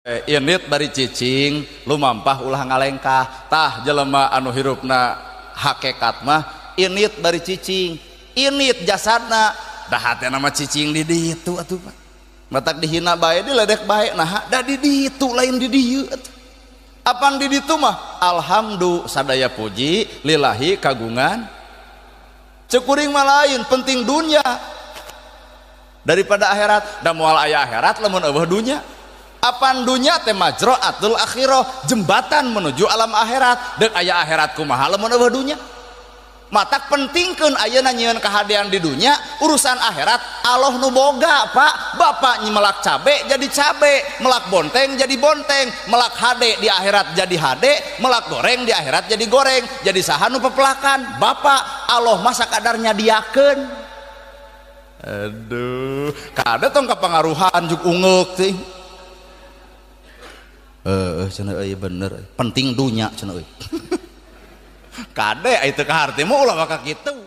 Indit bari cicing lumampah ulah ngalengkah. Tah, jelema anu hirupna hakekat mah indit bari cicing, indit jasadna, dah hatena mah cicing di ditu atuh, Pak. Matak dihina bae, diledek bae, nah da di ditu, lain di dieu atuh. Apan di ditu mah alhamdulillah, sadaya puji lillahi kagungan. Cek kuring mah lain, penting dunia daripada akhirat, da moal aya akhirat lamun euweuh dunya. Apan dunya teh majra'atul akhirah, jembatan menuju alam akhirat. Deuk aya akhirat kumaha lamun euweuh dunya? Matak pentingkeun ayeuna nyieun kahadean di dunya, urusan akhirat Allah nu boga, Pak. Bapak melak cabe jadi cabe, melak bonteng jadi bonteng, melak hade di akhirat jadi hade, melak goreng di akhirat jadi goreng. Jadi saha nu pepelakan? Bapak. Allah masa kadarnya diakeun. Aduh, kade tong kapangaruhan juk ungeuk teh. Eh, cenah euy, bener, penting dunya cenah euy. Kade itu ka hartimu ulah maka kitu.